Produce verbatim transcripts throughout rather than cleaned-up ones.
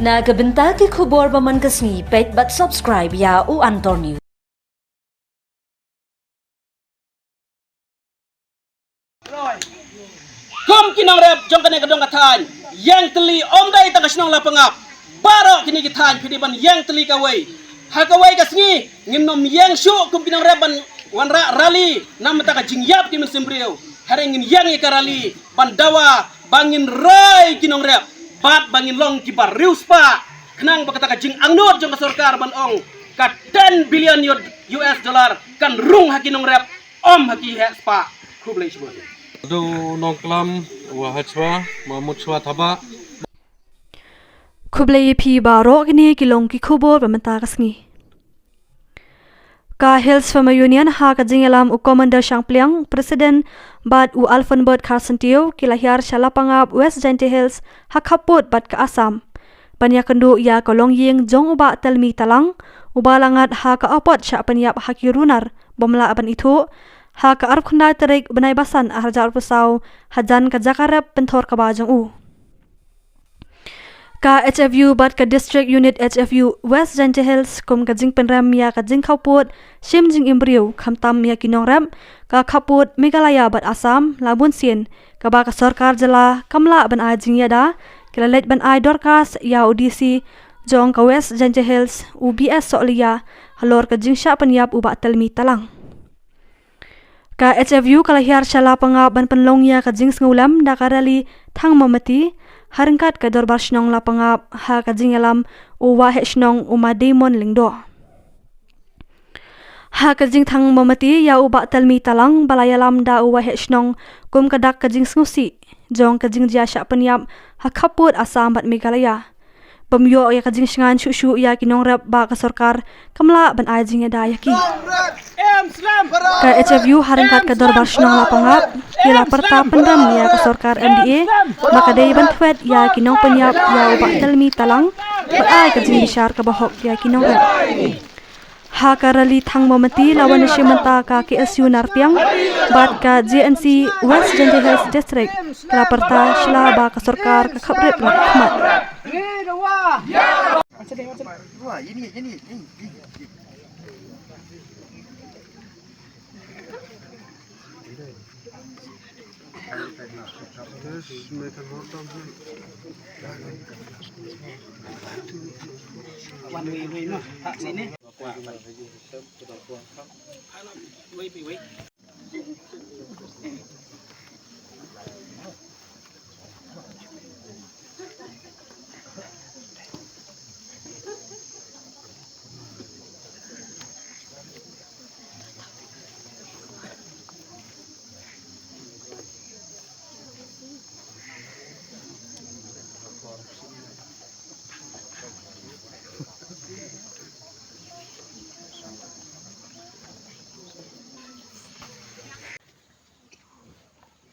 Na ka bynta ki khubor ba man ka sngi, peit bad subscribe ïa U Antor News. Kum ki nongrep jong kane ka dong ka thaiñ, ïeng tylli ym dei tang ka shnong Lapangap. Baroh kine ki thaiñ phi dei ban ïeng tylli kawei. Ha kawei ka sngi ngin ym ïeng shuh kum ki nongrep ban wanrah rally namar ka jingïap ki mynsiem briew. Hynrei ngin ïeng ïa ka rally ban dawa ba ngin roi ki nongrep bad ba ngin long kiba riewspah, khnang ba kata ka jingangnud jong ka sorkar ban ong ka ten billion U S dollar kan rung ha ki nongrep, ym ha ki heh spah. Khublei shibun. Dei u nongklam wa hachwa ma muchwa thaba. Khublei ïa phi baroh, kine ki long ki khubor ba mynta ka sngi. Ka Hills Farmer Union ha ka jingïalam u Commander Shangpliang, President, bad u Alfonbert Kharsyntiew ki la hiar sha Lapangap, West Jaintia Hills, ha khappud bad ka Assam, ban ïakynduh ïa ka longïing jong u Bah Telmi Talang, uba la ngat ha ka apot shah pynïap ha ki runar bym lah ban ithuh ha ka arphew khyndai tarik bnai Basan arhajar arphew saw, hajan ka jaka rep pynthor kaba jong u. Ka H F U bad ka District Unit H F U West Jaintia Hills kum ka jingpynrem ïa ka jingkhappud shim jingim briew khamtam ïa ki nongrep ka khappud Meghalaya bad Assam la bun sien, kaba ka sorkar jylla kam lah ban ai jingïada, ki la leit ban ai dorkhas ïa u D C jong ka West Jaintia Hills, u B S Sohliya, halor ka jingshah pynïap u Bah Telmi Talang. Ka H F U ka la hiar sha Lapangap ban pynlong ïa ka jingsngewlem da ka rally thang mombati ha ryngkat ka Dorbar Shnong Lapangap ha ka jingïalam u Waheh Shnong u Ma Damon Lyngdoh. Ha ka jingthang mombati ïa u Bah Telmi Talang ba la ïalam da u Waheh Shnong kum ka dak ka jingsngewsih jong ka jingjia shah pynïap ha khappud Assam bad Meghalaya. Bym ïoh ïa ka jingshngaiñ shuh shuh ïa ki nongrep ba ka sorkar kam lah ban ai jingïada ïa ki. Ka H F U ha ryngkat ka Dorbar Shnong Lapangap ki la pyrta pynrem ïa ka sorkar M D A ba ka dei ban thwet ïa ki nongpynïap ïa u Bah Telmi Talang bad ai ka jingbishar kaba hok ïa ki nongrep. Ha ka rally thang mombati la wan shim bynta ka K S U Nartiang bad ka J N C West Jaintia Hills District, ka la pyrta shuh ba ka sorkar ka khaprit la khmat.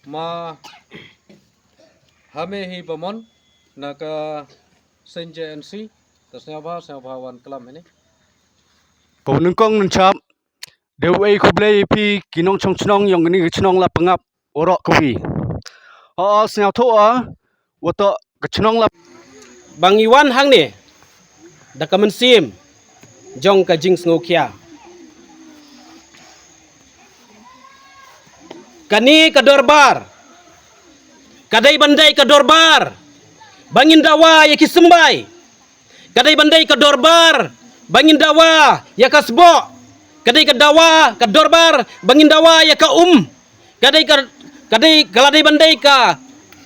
Ma Hame hi Bamon na ka Saint J N C, ta sngewbha, sngewbha wan klam hini. Ko nyngkong nyngchap, dei u ei khublei ïa phi ki nongchong chnong ïong kani ka chnong Lapangap, waroh kawi. O, sngewthuh o, waroh ka chnong Lap. Ba ngi wan hangne da ka mynsiem jong ka jingsngewkhia. Kani ka dorbar ka dei ban dei ka dorbar ba ngin dawa ïa ki symbai. Ka dei ban dei ka dorbar ba ngin dawa ïa ka sboh. Ka dei ka dawa, ka dorbar ba ngin dawa ïa ka um. Ka dei ka, ka dei, ka la dei ban dei ka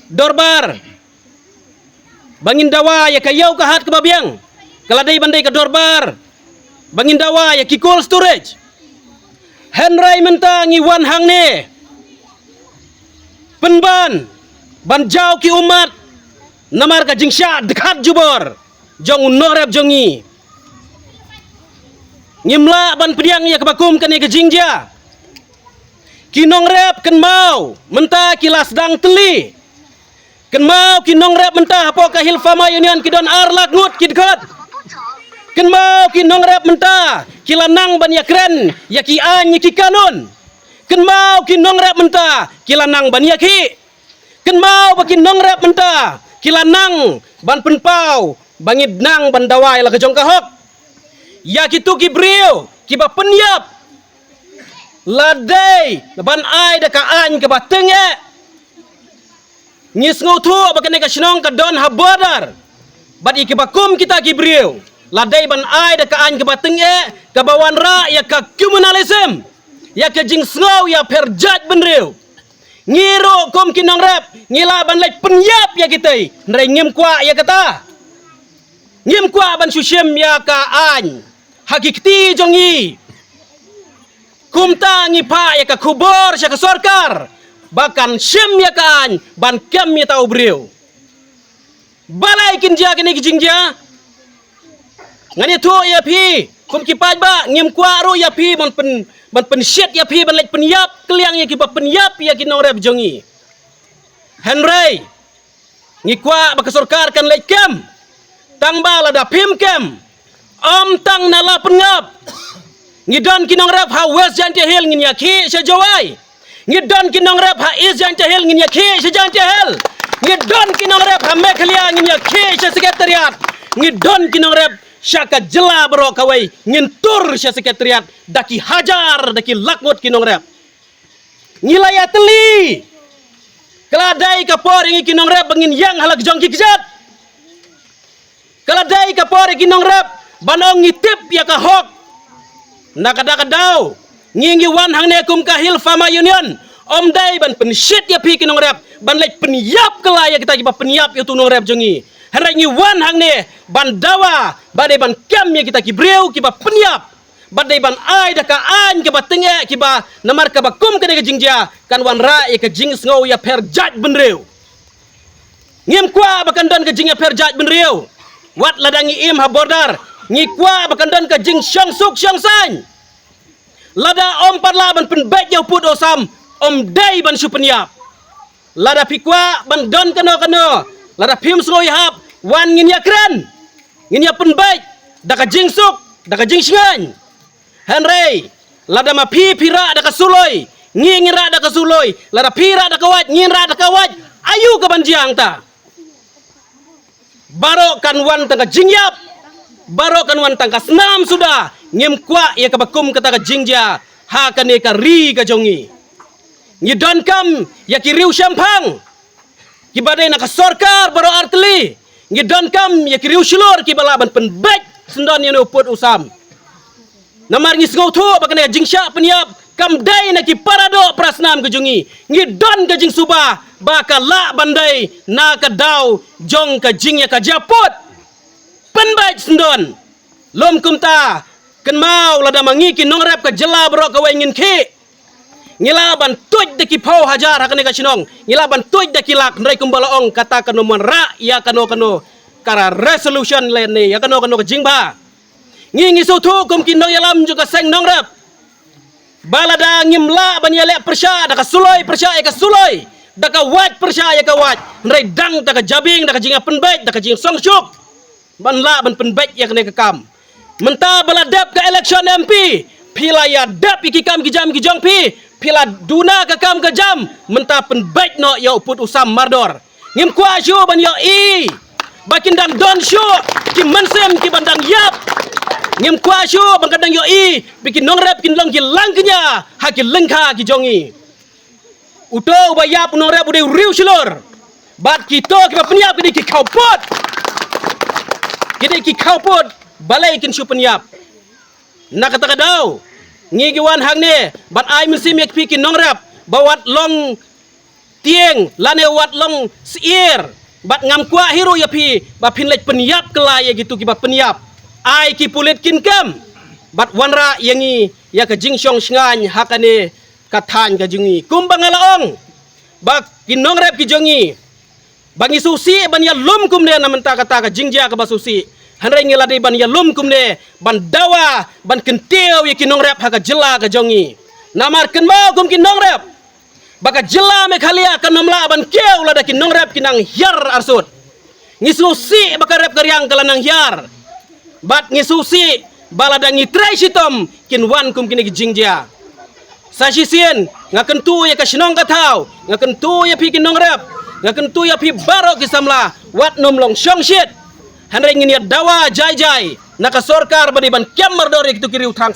dorbar ba ngin dawa ïa ka ïew ka hat kaba biang. Ka la dei ban dei ka dorbar ba ngin dawa ïa ki cold storage. Hynrei mynta ngi wan hangne pynban ban jaw ki ummat namar ka jingshah dkhat jubor jong u nongrep jong ngi. Ngim lah ban pdiang ïa kaba kum kane ka jingjia. Ki nongrep kynmaw mynta ki la sdang tylli. Kynmaw ki nongrep mynta hapoh ka Hill Farmer Union ki don ar lak ngut ki dkhot. Kynmaw ki nongrep mynta ki la nang ban ïakren ïa ki aiñ ïa ki kanun. Kynmaw ki nongrep mynta ki la nang ban ïakhih. Kynmaw ba ki nongrep mynta ki la nang ban pynpaw ba ngi nang ban dawa ïa la ka jong ka hok. Ïa kitu ki briew kiba pynïap, la dei ban ai da ka aiñ kaba tyngeh. Ngi sngewthuh ba kane ka shnong ka don ha border. Bad ïa kiba kum kita ki briew, la dei ban ai da ka aiñ kaba tyngeh, kaba wanrah ïa ka communalism, ïa ka jingsngew ïapher jaitbynriew. Ngi ruh kum ki nongrep ngi lah ban leit pynïap ïa kitei, hynrei ngim kwah ïa kata. Ngim kwah ban shu shim ïa ka aiñ ha ki kti jong ngi. Kumta ngi phah ïa ka khubor sha ka sorkar ba kan shim ïa ka aiñ ban kem ïa uta u briew. Balei kin jia kine ki jingjia? Ngan ïathuh ïa phi kum ki paidbah, ngim kwah ruh ïa phi ban pyn, ban pynshit ïa phi ban leit pynïap kylliang ïa kiba pynïap ïa ki nongrep jong ngi. Hynrei ngi kwah ba ka sorkar kan leit kem. Tang ba lada phim kem, ym tang na la pynngap. Ngi don ki nongrep ha West Jaintia Hills, ngin ïakhih sha Jowai. Ngi don ki nongrep ha East Jaintia Hills, ngin ïakhih sha Jaintia Hills. Ngi don ki nongrep ha Meghalaya, ngin ïakhih sha Secretariat. Ngi don ki nongrep sha ka jylla baroh kawei, ngin tur sha Secretariat da ki hajar, da ki lak ngut ki nongrep. Ngi la ïatylli. Ka la dei ka por ïa ngi ki nongrep ba ngin ïeng ha la ka jong ki kjat. Ka la dei ka por ïa ki nongrep ban ong ngi tip ïa ka hok. Na kata ka daw ngi ngi wan hangne kum ka Hill Farmer Union, ym dei ban pynshit ïa phi ki nongrep ban leit pynïap kylla ïa kita kiba pynïap ïa utu u nongrep jong ngi. Hynrei ngi wan hangne ban dawa ba dei ban kem ïa kita ki briew kiba pynïap. Bad dei ban ai da ka aiñ kaba tyngeh, kiba namar kaba kum kane ka jingjia kan wanrah ïa ka jingsngew ïapher jaitbynriew. Ngim kwah ba kan don ka jingïapher jaitbynriew. Wat lada ngi im ha border, ngi kwah ba kan don ka jingshong suk shong saiñ. Lada ym pat lah ban pynbeit ïa u pud u sam, ym dei ban shu pynïap. Lada phi kwah ban don kano kano, lada phim sngew ïahap, wan ngin ïakren. Ngin ïa pynbeit da ka jingsuk, da ka jingshngaiñ. Hynrei lada ma phi phi rah da ka suloi, ngi ngin rah da ka suloi. Lada phi rah da ka wait, ngin rah da ka wait. Aïu ka ban jia hangta? Baroh kan wan tang ka jingïap, baroh kan wan tang ka snam suda. Ngim kwah ïa kaba kum kata ka jingjia ha kane ka ri ka jong ngi. Ngi donkam ïa ki riew shemphang kiba dei na ka sorkar baroh artylli. Ngi donkam ïa ki riew shlur kiba lah ban pynbeit syndon ïa une u pud u sam. Namar ngi sngewthuh ba kane ka jingshah pynïap kam dei na ki paradoh parasnam ka jong ngi. Ngi don ka jingsuba ba ka lah ban dei na ka daw jong ka jingïakajia pud. Pynbeit syndon. Lym kumta, kynmaw lada ma ngi ki nongrep ka jylla baroh kawei ngin khih, ngi lah ban tuid da ki phew hajar ha kane ka shnong, ngi lah ban tuid da ki lak, hynrei kumba la ong, kata kan ym wanrah ïa kano kano ka resolution lane ïa kano kano ka jingbha. Ngi ngi sngewthuh kum ki nongïalam jong ka seng nongrep ba lada ngim lah ban ïaleh pyrshah da ka suloi pyrshah ïa ka suloi, da ka wait pyrshah ïa ka wait, hynrei dang da ka jabieng, da ka jingïapynbeit, da ka jingsngewsuk ban lah ban pynbeit ïa kane ka kam. Mynta ba la dep ka election M P, phi la ïa dep ïa ki kam ki jam ki jong phi, phi la duna ka kam ka jam, mynta pynbeit noh ïa u pud u sam mardor. Ngim kwah shuh ban ïohi ba kin dang don shuh ki mynsiem kiban dang ïap. Ngim kwah shuh ba kan dang ïohi ba ki nongrep kin long ki langkñia ha ki lyngkha ki jong ngi. Uto uba ïap u nongrep u dei u riew shlur. Bad kito kiba pynïap ki dei ki khawpud. Ki dei ki khawpud, balei kin shu pynïap? Na kata ka daw ngi ngi wan hangne ban ai mynsiem ïa phi ki nongrep ba wat long tieng lane wat long syier. Bad ngam kwah hi ruh ïa phi ba phin leit pynïap kylla ïa kitu kiba pynïap. Ai ki pulit kin kem bad wanrah ïa ngi ïa ka jingshong shngaiñ ha kane ka thaiñ ka jong ngi. Kumba nga la ong ba ki nongrep ki jong ngi ba ngi sngewsih ban ïalum kumne na mynta kata ka jingjia kaba sngewsih. Hynrei ngi la dei ban ïalum kumne ban dawa ban kyntiew ïa ki nongrep ha ka jylla ka jong ngi. Namar kynmaw kum ki nongrep ba ka jylla Meghalaya kan ym lah ban kiew lada ki nongrep ki nang hiar arsut. Ngi sngewsih ba ka rep ka riang ka la nang hiar. Bad ngi sngewsih ba lada ngi trei shitom kin wan kum kine ki jingjia. Sa shisien nga kyntu ïa ka shnong ka thaw, nga kyntu ïa phi ki nongrep, nga kyntu ïa phi baroh ki samla, wat nym long shongshit. Hynrei ngin ïa dawa jai jai na ka sorkar ba dei ban kem mardor ïa kitu ki riew thrang